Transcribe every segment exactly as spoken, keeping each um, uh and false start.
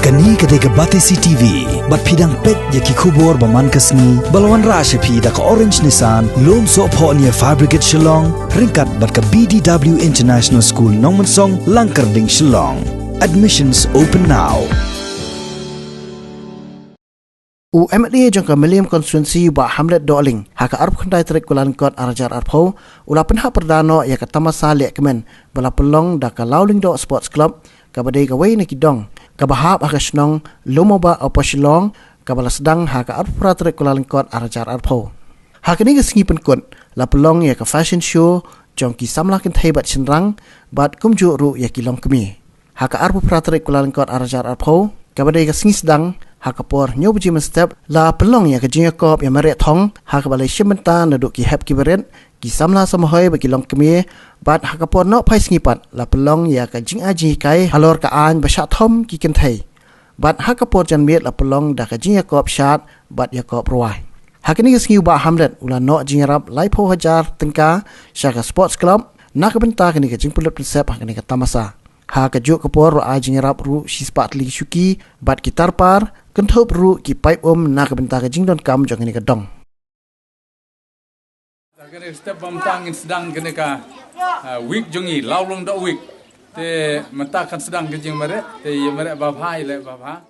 Kane ka dei ka Batesi T V, bad phi dang peit ïa ki khubor ba man ka sngi, ba la wanrah sha phi da ka Orange Nissan, Lumsohphoh near Fire Brigade Shillong, ryngkat bad ka B D W International School Nongmensong, Langkyrding, Shillong. Admissions open now. U M L A jong ka Mylliem Constituency, Bah Hamlet Dohling, ha ka arphew khyndai tarik Kyllalyngkot arhajar arphew, u la pynhap pyrda noh ïa ka tamasa lehkmen ba la pynlong da ka Lawlyngdoh Sports Club, kaba dei kawei na ki dong kaba hap ha ka shnong Lumobah, Upper Shillong, kaba la sdang ha ka arphew phra tarik Kyllalyngkot arhajar arphew. Ha kane ka sngi pynkut la pynlong ïa ka fashion show jong ki samla kynthei bad shynrang, bad kumjuh ruh ïa ki longkmie. Ha ka arphew phra tarik Kyllalyngkot arhajar arphew, kaba dei ka sngi sdang, ha ka por hynñiew baje mynstep, la pynlong ïa ka jingïakob ïa mareh thong, ha kaba la shim bynta naduh ki hep ki barit, ki samla samhoi bad ki longkmie, bad ha ka por nohphai sngi pat la pynlong ïa ka jingai jinghikai halor ka aiñ ba shah thom ki kynthei. Bad ha ka por janmiet la pynlong da ka jingïakob shad bad ïakob rwai. Ha kane ka sngi u Bah Hamlet u la noh jingïarap laiphew hajar tyngka sha ka Sports Club na ka bynta kane ka jingpynlut pynsep ha kane ka tamasa. Ha kajuh ka por la ai jingïarap ruh shispah tylli ki shuki bad ki tarpar, kynthup ruh ki paip um na ka bynta ka jingdonkam jong kane ka dong. Kane step ba mynta ngin sdang kane ka, ah, week jong ngi, Lawlyngdoh Week. Te mynta kan sdang ka jingmareh, te ïa mareh babha, ïa leh babha.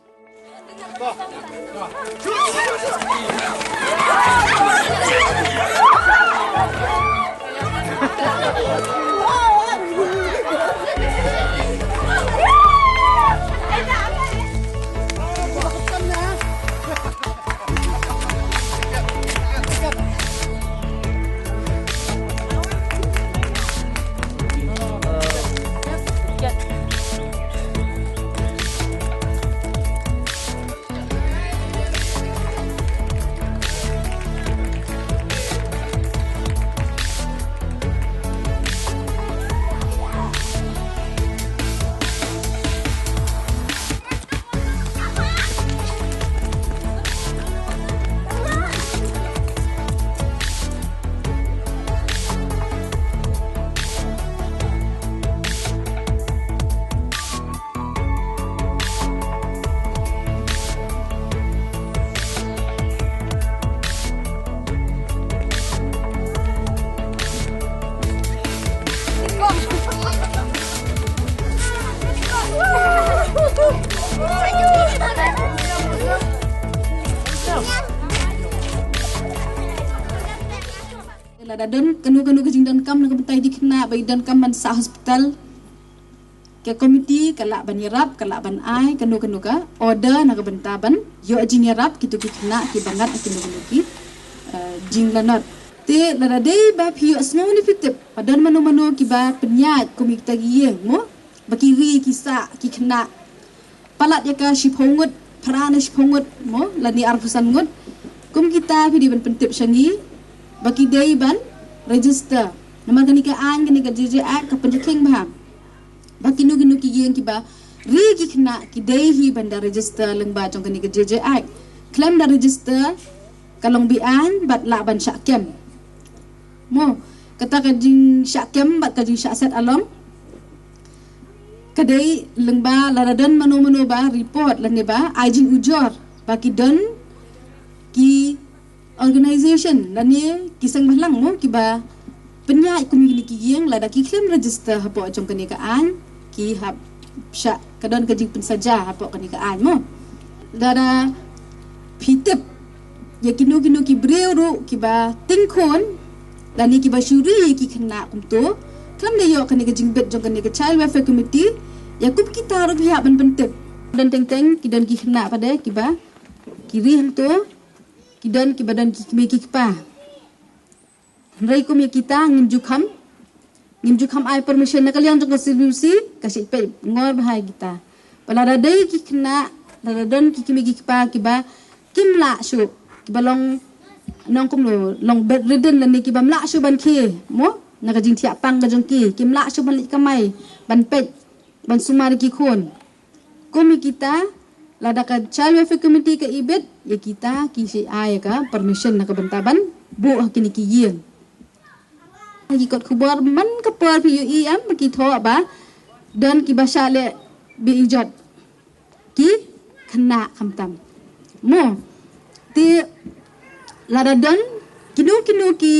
Lada don kano kano ka jingdonkam na ka bynta ki khynnah ba ki donkam ban sah hospital, ka komiti ka lah ban ïarap, ka lah ban ai kano kano ka order na ka bynta ban ïoh jingïarap kito ki khynnah kiba ngat ha kino kino ki, eh, jinglanot. Te lada dei ba phi ïohsngew ne phi tip ba don mano mano kiba pynïaid kum kita ki ïing mo, ba ki ri ki sah ki khynnah palat ïa ka shiphew ngut, phra ne shiphew ngut mo, lane arphew san ngut, kum kita phi dei ban pyntip sha ngi ba ki dei ban register. Namar kane ka aiñ, kane ka J J Act ka pynjakhlia bha ba kino kino ki ïing kiba ri ki khynnah ki dei hi ban da register lyngba jong kane ka J J Act. Khlem da register ka long be-aiñ bad lah ban shah kem. Mo, kata ka jingshah kem bad ka jingshah set along ka dei lyngba lada don mano mano ba report lane ba ai jingujor ba ki don ki organization lane ki seng bhalang mo kiba pynïaid kum kine ki ïing, lada ki khlem register hapoh jong kane ka aiñ, ki hap shah, ka don ka jingpynsaja hapoh kane ka aiñ mo. Lada phi tip ïa kino kino ki briew ruh kiba tyngkhun lane kiba shu ri ïa ki khynnah kumto, khlem da ïoh kane ka jingbit jong kane ka Child Welfare Committee, ïa kum kita ruh phi hap ban pyntip. Don teng teng ki don ki khynnah pat de kiba ki ri hangto, ki don kiba don ki kmie ki kpa. Hynrei kum ïa kita ngim ju kham, ngim ju kham ai permission na ka liang jong ka C W C, ka shait peit ngor bha ïa kita. Ba lada dei ki khynnah, lada don ki kmie ki kpa kiba kim lah shuh, kiba long, nong kumno, long bedridden lane kibym lah shuh ban khie mo, na ka jingthiah pang ka jong ki, kim lah shuh ban leit kamai, ban peit, ban sumar ïa ki khun. Kum ïa kita, lada ka Child Welfare Committee ka ibit, ïa kita ki shait ai ïa ka permission na ka bynta ban buh ha kine ki ïing. Ha ki kot khubor man ka por phi ïohi em ba ki thoh ba don kiba shah leh beh ijot. Ki khynnah khamtam. Mo, te lada don kino kino ki,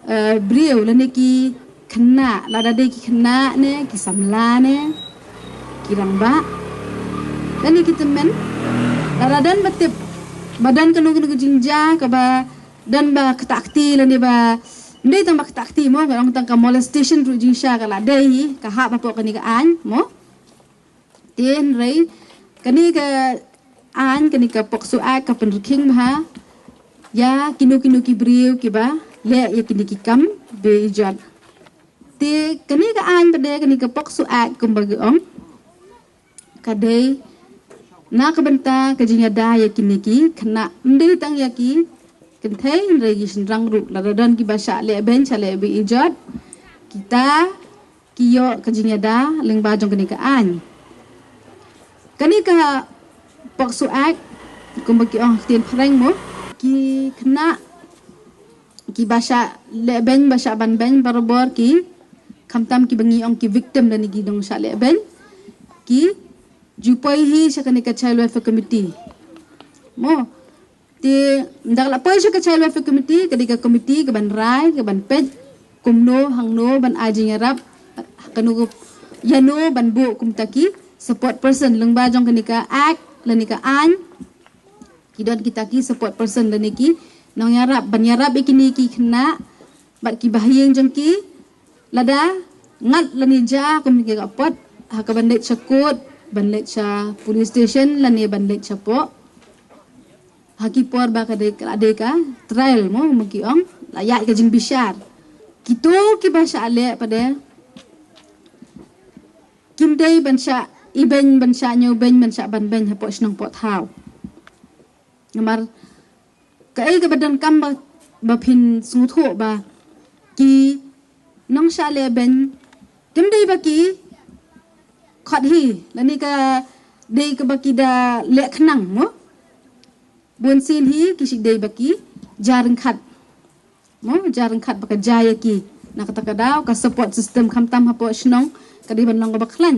eh, briew lane ki khynnah, lada dei ki khynnah ne, ki samla ne, ki rangbah lane ki tymmen, lada don ba tip ba don kano kano ka jingjia kaba don ba ktah kti lane ba, ym dei tang ba ktah kti mo, ka long tang ka molestation ruh jingshisha ka la dei hi, ka hap hapoh kane ka aiñ mo. Te hynrei kane ka aiñ, kane ka POCSO Act ka pynrkhing bha ïa kino kino ki briew kiba leh ïa kine ki kam beiijot. Te kane ka aiñ pat de, kane ka POCSO Act kumba ki ong, ka dei na ka bynta ka jingïada ïa kine ki khynnah, ym dei tang ïa ki kynthei hynrei ki shynrang ruh, lada don kiba shah leh beiñ, shah leh beiijot, kita ki ïoh ka jingïada lyngba jong kane ka aiñ. Kane ka POCSO Act kumba ki ong ha ktien phareng mo, ki khynnah kiba shah leh beiñ, ba shah ban beiñ barabor ki, khamtam kiba ngi ong ki victim lane ki nongshah leh beiñ, ki ju poi hi sha kane ka Child Welfare Committee mo. Te ynda ka la poi sha ka Child Welfare Committee, ka dei ka committee ka ban rai, ka ban peit kumno, hangno ban ai jingïarap, kano ka, ïano ban buh kumta ki support person lyngba jong kane ka act lane ka aiñ. Ki don kita ki support person lane ki nongïarap ban ïarap ïa kine ki khynnah bad ki bahaïing jong ki. Lada ngat lane jia kum ki ka pot, ha ka ban leit sha court, ban leit sha police station lane ban leit shapoh, ha ki por ba ka dei, ka dei ka trial mo, mo ki ong, la ïaid ka jingbishar, kito kiba shah leh pat de kim dei ban shah ibeiñ, ban shah ñiewbeiñ, ban shah ban beiñ hapoh shnong poh thaw. Namar kaei kaba donkam ba, ba phin sngewthuh ba ki nongshah leh beiñ kim dei ba ki khot hi lane ka dei kaba ki da leh khnang mo. Bun sien hi ki shu dei ba ki jia ryngkat mo, jia ryngkat ba ka jia ïa ki. Na kata ka daw ka support system khamtam hapoh shnong ka dei ban long kaba khlaiñ.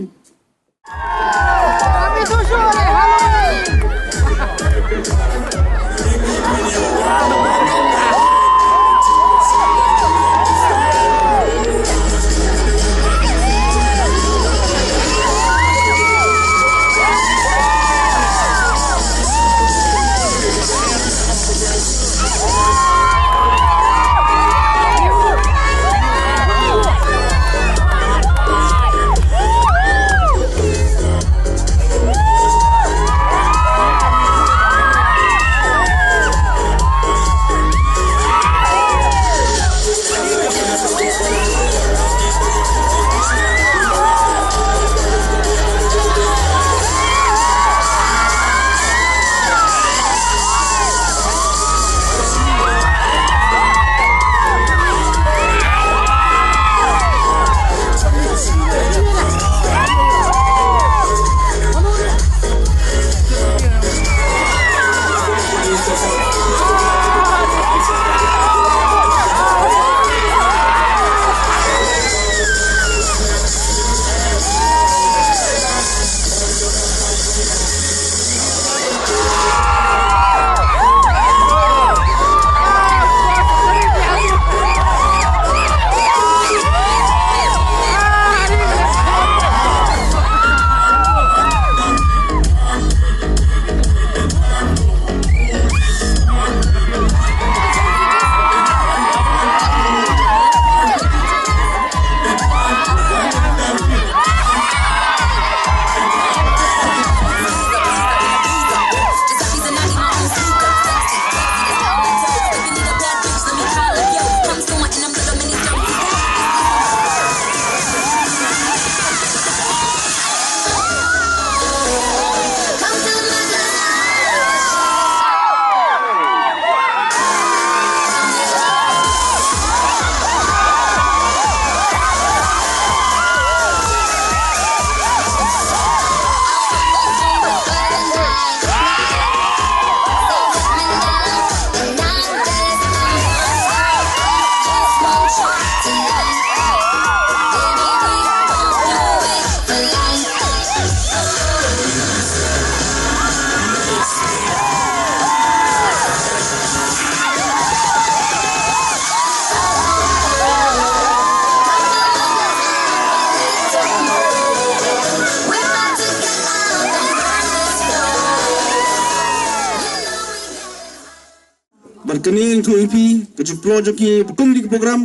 Kane ïathuh ïa phi ka jingpynlong jong ki ba kum kine ki program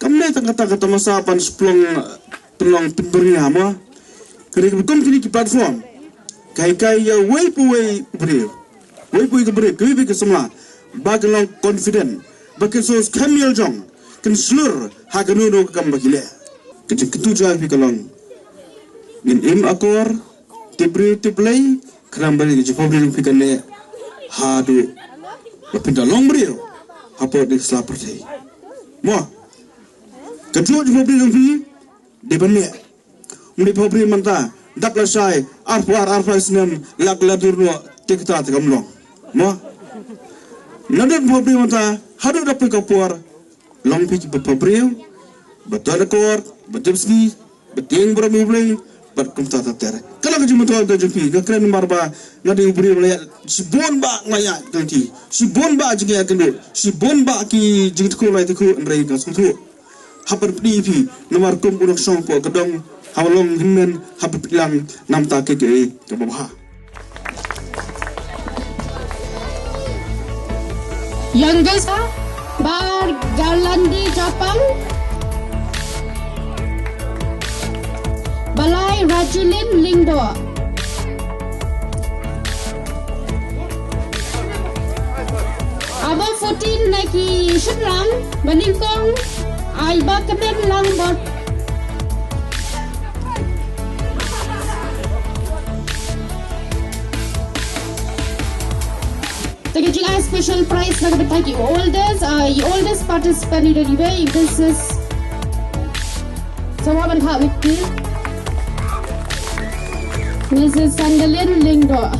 kam dei tang kata ka tamasa ban splong pynlong pynbyrngia mo. Kane ka ba kum kine ki platform ka hikai ïa uwei pa uwei u briew, uwei pa uwei ka briew, ka uwei pa uwei ka samla ba kin long confident, ba kin sngewskhem ïa la jong, kin shlur ha kano kano ka kam ba ki leh. Ka jingkyntu jong nga ïa phi ka long, ngin im akor, tip briew tip Blei, khnang ba ka jingpynbri jong phi kan neh haduh ba phin da long briew hapoh kane ka sla pyrthei. Mo, ka jingpynbri jong phi dei ban neh. Ym dei pynbri mynta, dap lashai arphew ar arphew snem la ka la dur noh, te kata te kam long. Mo, naduh pynbri mynta haduh da poi ka por, long phi kiba pynbri ba don akor, ba dep sngi, ba tieng burom ïa U Blei, bad kumta ter ter. Ka long ka jingmyntoi ka jong phi, nga kren namar ba nga dei u briew ba la ïaid shibun bah nga ïaid ka lynti, shibun bah jingïaid kynduh, shibun bah ki jingtyrkhong lai tyrkhong, hynrei nga sngewthuh haba phi, namar kum u nongshong hapoh ka dong, haba long hynmen, haba phi lang, namar ta kaei kaei kaba bha. Youngest, Bar Garlandi Japang. Balai Rajulin Lyngdoh. Above fourteen na ki shynrang ba nyngkong, ai ba kmen lang bad te ka jingai special prize na ka bynta ki oldest, uh, i oldest participant i dei, i business. Sa wan ban kha with you, Missus Sandalin Lyngdoh.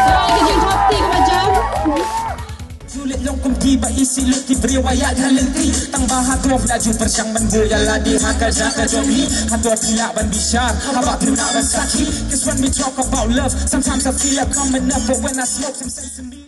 Sa ka jingthap ti kaba jam. Ju leit long kum ki ba isih lut, ki briew ba ïaid ha lynti. Tang ba hato phi la ju pyrshang ban buh ïa lade ha ka jaka jong phi? Hato phi lah ban bishar haba phi lah ban sakhi? 'Cause when we talk about love, sometimes I feel like coming up, but when I smoke some sesame.